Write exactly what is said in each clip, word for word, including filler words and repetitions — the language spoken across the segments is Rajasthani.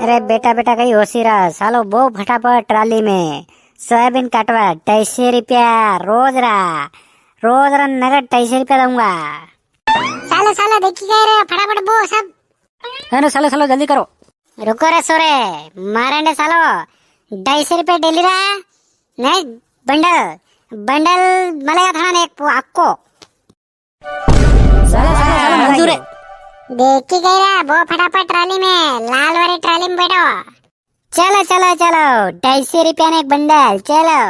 अरे बेटा, बेटा, कई होशी रा, सालो बो फटाफट ट्राली में सोयाबीन काटवा, ढाई सौ रुपया रोज रा, रोज रा नगद ढाई सौ रुपया दूंगा। सालो, सालो, देखी कई रे, फटाफट बो सब। अरे सालो, सालो, जल्दी करो। रुको रे सोरे, मारे ने सालो, ढाई सौ रुपया डेली रा, नहीं, बंडल, बंडल मलेगा थाने एक पो-, अक्को। सालो, सालो, सालो, मंजूर है। देखी कई रा, बो फटाफट ट्राली में, लाल वाली ट्राली में बैठो। चलो, चलो, चलो, ढाई सौ रुपया ने एक बंडल, चलो।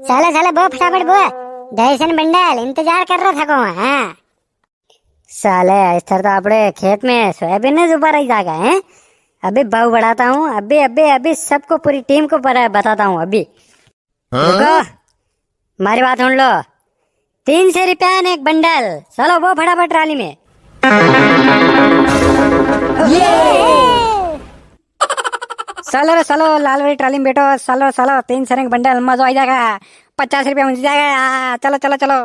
चलो, चलो, बो फटाफट बो, ढाई सौ ने बंडल, इंतजार कर रा थको, हाँ। साले, इस तरह तो आपणे खेत में सोयाबीन ने उबा रही जागा, हैं? अभी भाव बढ़ाता हूँ, अभी, अभी, अभी सबको, पूरी टीम को पर-, बताता हूँ अभी। हाँ? रुको, मारी बात सुन लो। तीन सौ रुपया ने एक बंडल, चलो वो फटाफट ट्राली में। चलो रे, चलो, लाल वाली ट्राली में बैठो, चलो, चलो, तीन सौ ने एक बंडल, मजो आ जाएगा, पचास रुपया मिल जाएगा, हाँ, चलो, चलो, चलो।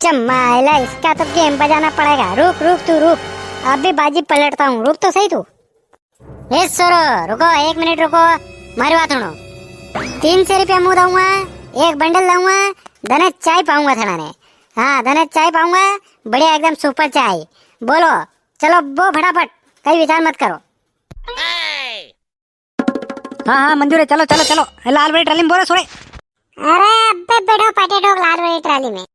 चम्मा आयला, इसका तो गेम बजाना पड़ेगा। रुक, रुक, तू रुक, अभी बाजी पलटता हूँ, रुक तो सही तू। ए सोरो, रुको, एक मिनट रुको, मारी बात सुनो। तीन सौ रुपया मुँह दूंगा, एक बंडल दूंगा, दने चाय पाऊंगा थाना ने। हाँ, दने चाय पाऊंगा, बढ़िया एकदम सुपर चाय। बोलो, चलो बो फटाफट, कई विचार मत करो। हाँ, हाँ, मंजूर है, चलो, चलो, चलो। ए, लाल वाली ट्राली में बोलो, सोरे। अरे, अबे बैठो पटेटो लाल वाली ट्राली में।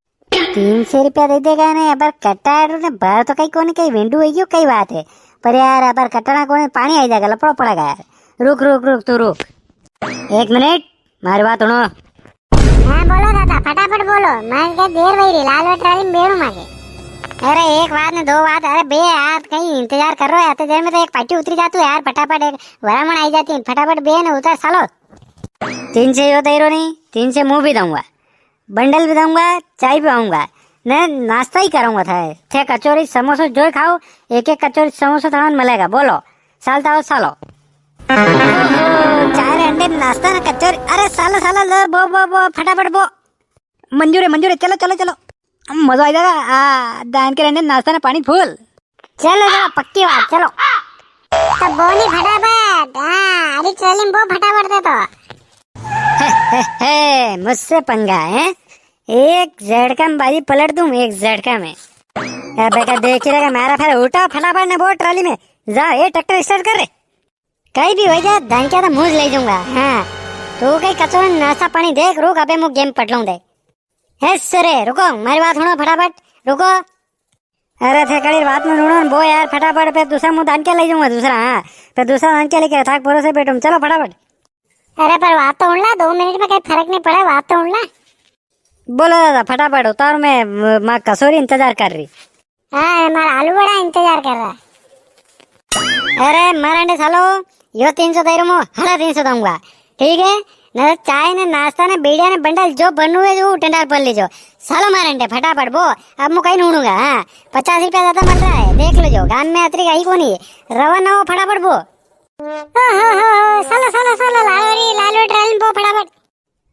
तीन सौ रुपया दे देगा ने, अबर कटाड़ो ने, बार तो कई कोनी, कई वेंडू है, यो कई बात है। पर यार, अबर कटाना कोनी, पानी आई जाएगा, लपड़ो पड़ेगा यार। रुक, रुक, रुक, तू रुक। एक मिनट, मारी बात सुनो। हाँ, बोलो दादा, फटाफट बोलो, मारे के देर वही रही, लाल वाली ट्राली में बेणू मारे। अरे, एक बात ने दो बात, अरे बे यार, कई इंतजार कर रो है, अतरी देर में तो एक पार्टी उतरी जातू यार, फटाफट एक वरामण आई जाती, फटाफट बे ने उतर, सालो। तीन सौ यो दे रो नी, तीन सौ मुँह भी दूंगा, बंडल भी दूंगा, चाय भी आऊंगा, ने नाश्ता ही करूंगा था। थे कचौरी समोसो जो खाओ, एक एक कचौरी समोसो थाने मलेगा। बोलो, सालता हो सालो। ओहो, चाय रे अंडे नाश्ता ने कचौरी। अरे सालो, सालो, लो, बो, बो, बो, फटाफट बो। मंजूर है, मंजूर है, चलो, चलो, चलो। मजो आ जाएगा। आ, दान के अंडे नाश्ता ने पानी फूल। चलो, चलो, पक्की बात, चलो। तो बोनी फटाफट। हाँ, अरे ट्राली में बो फटाफट दे तो। हे, हे, हे, मुझसे पंगा है? एक झटका में बाजी पलट दूं, एक झटका में। अबे का देख ही रहेगा, मारा फिर उठा फटाफट ने बो ट्राली में। जा, ए ट्रैक्टर स्टार्ट कर रे। कई भी हो जा, धनक्या तो मुझ ले जाऊंगा। हाँ, तू कई कचौरी नाश्ता पानी देख, रुक, अबे मु गेम पट लूं दे। हे सरे, रुको, मारी बात सुनो फटाफट, रुको। अरे थे कड़ी बात में सुनो न, बो यार फटाफट, पे दूसरा मु धनक्या ले जाऊंगा दूसरा, हाँ, पे दूसरा धनक्या लेके थाक भरोसे बैठूं, चलो फटाफट। अरे पर बात तो उड़ला, दो मिनट में कई फर्क नी पड़े, बात तो उड़ला। बोलो दादा फटाफट उतार में, म-, माँ कसोरी इंतजार कर री। हाँ, मारा आलू बड़ा इंतजार कर रा। अरे मारंडे सालो, यो तीन सौ दे रो मो, हाड़ा तीन सौ दूंगा, ठीक है? न तो चाय ने नाश्ता ने बीड़िया ने बंडल जो बनू है, जो टंडार पर लीजो। सालो मारंडे फटाफट बो, अब मु कई नी हुणूंगा, हाँ। पचास रुपया ज्यादा मिल रहा है, देख लीजो, गाम में अतरी कई कोनी, रवा ना हो फटाफट बो। ओ हो हो हो, सालो, सालो, सालो, लालो री, लालो ट्रेन बो फटाफट।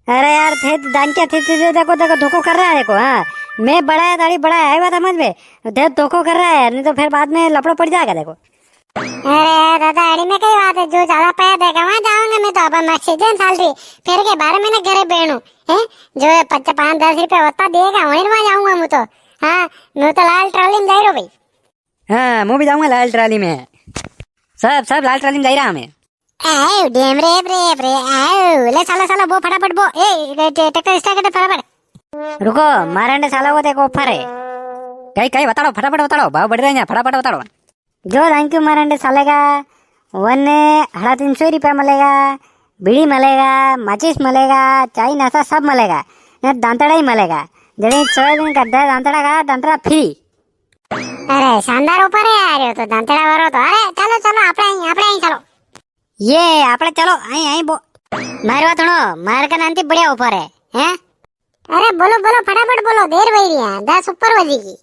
अरे यार, थे दानक्या थे, थे, थे, देखो, देखो, धोखो कर रहा है, देखो, हाँ। मैं बड़ा है, दाढ़ी बड़ा है, आई बात समझ में? थे धोखो कर रहा है, नी तो फिर बाद में लफड़ो पड़ जाएगा, देखो। अरे यार दादा, अड़ी में कई बात है, जो ज्यादा पैसा देगा, वहाँ जाऊंगा मैं तो, अब मैं सीजन साल रही, फिर के बारह महीने घरे बेणू, हैं? जो ये पच-, पाँच दस रुपया होता देगा, वहीं वहाँ जाऊंगा मैं तो। हाँ, मैं तो लाल ट्राली में जा रहा भाई। हाँ, मु भी जाऊंगा लाल ट्राली में। सब, सब लाल ट्राली में जा रहा हमें। आओ, डेम रे, रे, रे, आओ। ले साला, साला, वो फटाफट वो। ए, टे-, ट्रैक्टर स्टार्ट कर दे फटाफट। रुको, मारंडे साला, वो देखो ऑफर है। कई, कई बताड़ो, फटाफट बताड़ो, भाव बढ़ रहा है यहाँ, फटाफट बताड़ो। जो थैंक यू मारंडे साले का, वन्ने हाड़ा तीन सौ रुपया मिलेगा, बीड़ी मिलेगा, माचिस मिलेगा, चाय नाश्ता सब मिलेगा, ने दांतड़ा ही मिलेगा। जड़े सोयाबीन का दे दांतड़ा का, दांतड़ा फ्री। अरे, शानदार ऑफर है यार, यो तो दांतड़ा वारो तो। अरे, चलो, चलो, आपणे आई, आपणे आई, चलो। ये, आपणे चलो, आई, आई, बो-, मारे बात सुनो, मारे का नानती बढ़िया ऑफर है, हैं? अरे, बोलो, बोलो, फटाफट बोलो, देर वही रही है, दस ऊपर बजी की।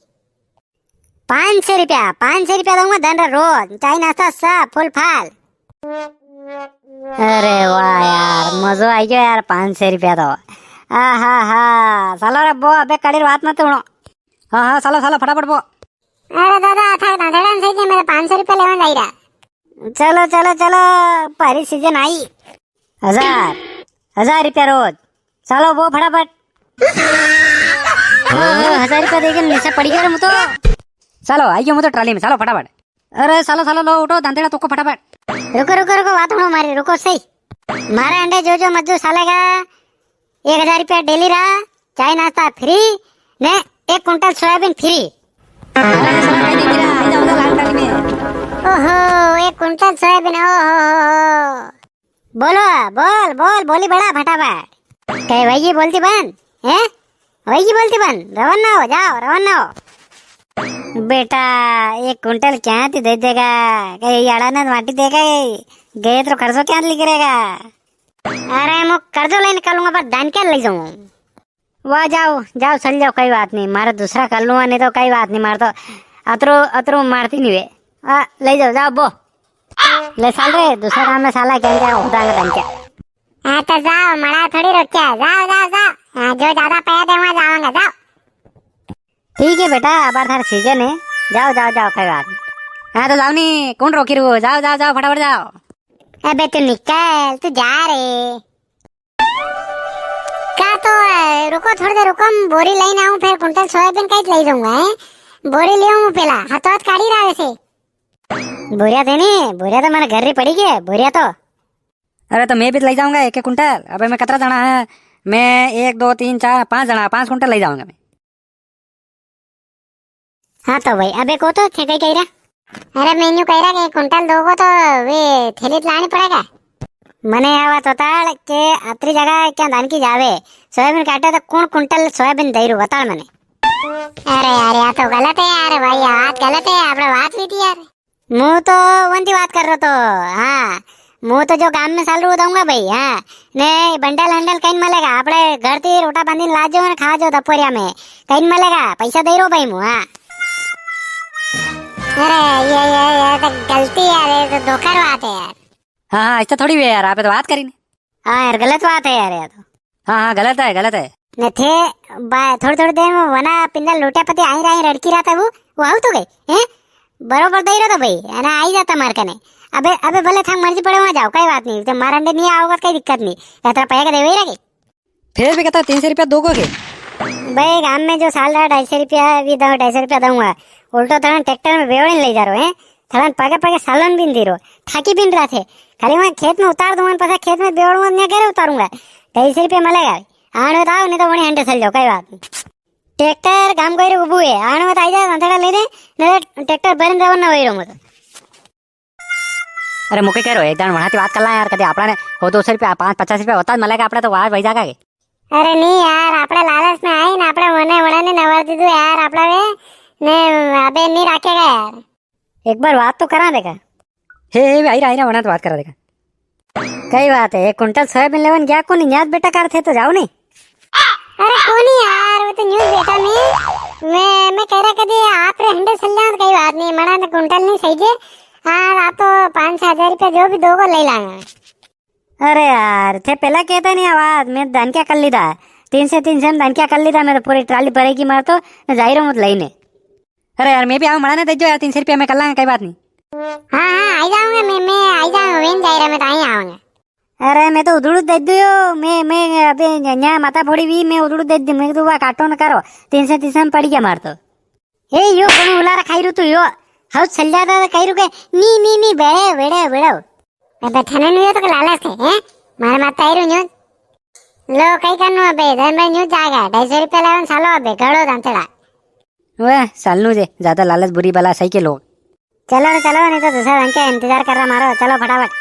पाँच सौ रुपया, पाँच सौ रुपया दूंगा दन रे रोज, चाय नाश्ता सब, फुल फाल। अरे वाह यार, मजो आई गयो यार, पाँच सौ रुपया तो। आहा हा, सालो रे बो, अबे कड़ी री बात मत सुनो। हाँ, हाँ, सालो, सालो, फटाफट बो। अरे दादा, था दांतड़ा सही के मेरे पाँच सौ रुपया लेवा जाई रहा। चलो, चलो, चलो, पहली सीजन आई। हजार, हजार रुपया रोज। चलो, वो फटाफट। ओ, ओ, हजार रुपया देके नशा पड़ी गया रे, मु तो। चलो, आई गयो मु तो ट्राली में, चलो फटाफट। अरे, चलो, चलो, लो, उठो, दांतेड़ा तोको फटाफट। रुको, रुको, रुको, बात सुनो मारी, रुको सही। मारे अंडे जो जो मजदूर सालेगा, एक हजार रुपया डेली रा, चाय नाश्ता फ्री, ने एक कुंटल सोयाबीन फ्री। अरे, साला, कई दे दिया, आई जाओ, लाल ट्राली में। ओहो, एक कुंटल सोयाबीन, ओहो। बोलो, बोल, बोल, बोली बड़ा फटाफट। कहे, वही बोलती बंद, हैं? वही बोलती बंद, रवाना हो, जाओ, रवाना हो। बेटा, एक कुंटल क्या थी दे देगा? कहे, याड़ा ना माटी देगा, गए तो खर्चो क्या निकलेगा? अरे, मु कर्जो लेने करूंगा, पर धान क्या ले जाऊं? वाह, जाओ, जाओ, चल जाओ, कई बात नी, मारे दूसरा कर लूंगा, नी तो कई बात नी, मारे तो अतरो, अतरो मारती नी वे। आ, ले जाओ, जाओ, बो। ले साल रे, दूसरा काम में साला क्या क्या होता है, क्या? हाँ, तो जाओ, मड़ा थोड़ी रोक्या, जाओ, जाओ, जाओ। हाँ, जो ज्यादा पैसा दे, वहाँ जावांगा, जाओ। ठीक है बेटा, अबार थार सीजन है, जाओ, जाओ, जाओ, कई बात नी। हाँ, तो जाओ नी, कौन रोकी रो? जाओ, जाओ, जाओ, फटाफट जाओ। अबे तू निकल, तू जा रे। का तो, अ, रुको, थोड़ी देर रुको, हम बोरी लेने आऊं, फिर कुंटल सोयाबीन का ही ले जाऊंगा, हैं? बोरी ले आऊं पहला, हाथों हाथ काढ़ी रहा वैसे। बोरिया थे नी, बोरिया तो मारे घर ही पड़ी है, बोरिया तो। अरे तो मैं भी ले जाऊंगा एक एक कुंटल। अबे मैं कतरा जणा है? मैं एक, दो, तीन, चार, पांच जणा, पांच कुंटल ले जाऊंगा मैं। हाँ तो भाई, अबे को तो थे कई कह रहा? अरे मैं यूं कह रहा कि कुंटल दो को तो वे थैली तो लानी पड़ेगा। मने आवा तो ताल के अतरी जगह क्या धान की जावे, सोयाबीन काटे तो कौन कुंटल सोयाबीन दे रू बताल मने। अरे यार, या तो गलत है यार भाई, या बात गलत है, आपणे बात हुई थी यार। मु तो वंती बात कर रो तो, हाँ, मु तो जो गाम में साल रू दूंगा भाई, हाँ, ने बंडल हंडल कहीं मलेगा, आपणे घर ती रोटा बांधी लाजो ने खाजो दपोरिया में, कहीं मलेगा, पैसा दे रो भाई मु, हाँ। अरे, ये, ये, ये तो गलती है यार, ये तो धोखा री बात है यार। हाँ, हाँ, ऐसा थोड़ी भी है यार, आपे तो बात करी ने। हाँ यार, गलत बात है यार, या तो। हाँ, हाँ, गलत है, गलत है। ने थे बा-, थोड़ी, थोड़ी देर में वना पिंदा लोटिया पति आई रही, रड़की रहा था वो, वो आऊ तो गई, हैं? बरोबर दई रहा था भाई, है ना, आई जाता मार कने। अबे, अबे, भले थांग मर्जी पड़े वहां जाओ, कई बात नी, जब मार अंडे नी आओगा, कई दिक्कत नी, यात्रा पैया के देवे ही रखे। फिर भी कहता तीन सौ रुपया दो को के? भाई, गाम में जो साल रहा ढाई सौ रुपया भी दऊं, ढाई सौ रुपया दूंगा, उल्टो तरह ट्रैक्टर में बेवड़े ले जा रहे हैं, थड़न पगे पगे सालन भी नी दे रो, थाकी भी नी रहा थे। खाली वहाँ खेत में उतार दूंगा, पाछा खेत में बेवड़ूंगा, न्या घरे उतारूंगा। ढाई सौ रुपया मिलेगा। आने तो आओ, नी तो वणी हंडे चल जाओ, कई बात नी। ट्रैक्टर गाम कोई रे उबू है, आने मत आई जा, अंधेरा लेने, नी तो ट्रैक्टर भरन रवाना वही रहूंगा तो। अरे मुके कह रो, एक दान वणाती बात कर ला यार, कदे आपणा ने हो दो सौ रुपया, पाँच पचास रुपया होता मिलेगा, आपणा तो वाह भाई जागा के। अरे नी यार, आपणे लालच में आई ना, आपणे मने वणे ने नवर दीधु यार, आपणा वे ने अबे नी राखेगा यार। एक बार बात तो करा देखा। हे, हे, आई रहा, आई रहा, वरना तो बात करा देखा। कई बात है, एक कुंटल सोयाबीन लेवन गया कोनी, न्याज बेटा कार थे तो जाओ नी। अरे कोनी यार, वो तो न्यूज बेटा में, मैं, मैं कह रहा कदे आप रे हंडे सल्यान, कई बात नी, मना तो कुंटल नी सही जे। हाँ, आप तो पाँच छह हजार रुपया जो भी दोगो ले लांगा। अरे यार, थे पहला कहता नी आवाज, मैं दान क्या कर लीधा, तीन से तीन से हम दान क्या कर लीधा, मैं तो पूरी ट्राली भरेगी मार तो, मैं जाई रहा हूँ तो लेने। अरे यार, मैं भी आऊँ, मना ने दे दो यार, तीन सौ रुपया में कर लांगा, कई बात नी। हाँ, हाँ, आई जाऊंगा मैं, मैं आई जाऊंगा, वेन जाई रहा, मैं तो आई आऊंगा। अरे, मैं तो उधड़ू दे दियो, मैं, मैं अबे न्या माता फोड़ी भी, मैं उधड़ू दे दी, मैं तो वा काटो न करो, तीन सौ, तीन सौ में पड़ी गया मार तो। ए, यो कौन उलारा खाई रू तू यो? हाउ चल जाता तो कही रुके, नी, नी, नी, बेड़े, बेड़े, बेड़े। अबे थने नु यो तो लालच है, हैं? मारे माता आई रू न्यू। लो, कई करनु अबे, दन भाई न्यू जागा, ढाई सौ रुपया लेवन सालो अबे, गड़ो दांतड़ा। वह, सालनू जे, ज्यादा लालच बुरी बला सही के लोग। चलो रे, चलो, नी तो दूसरा रंग के इंतजार कर रहा मारो, चलो फटाफट।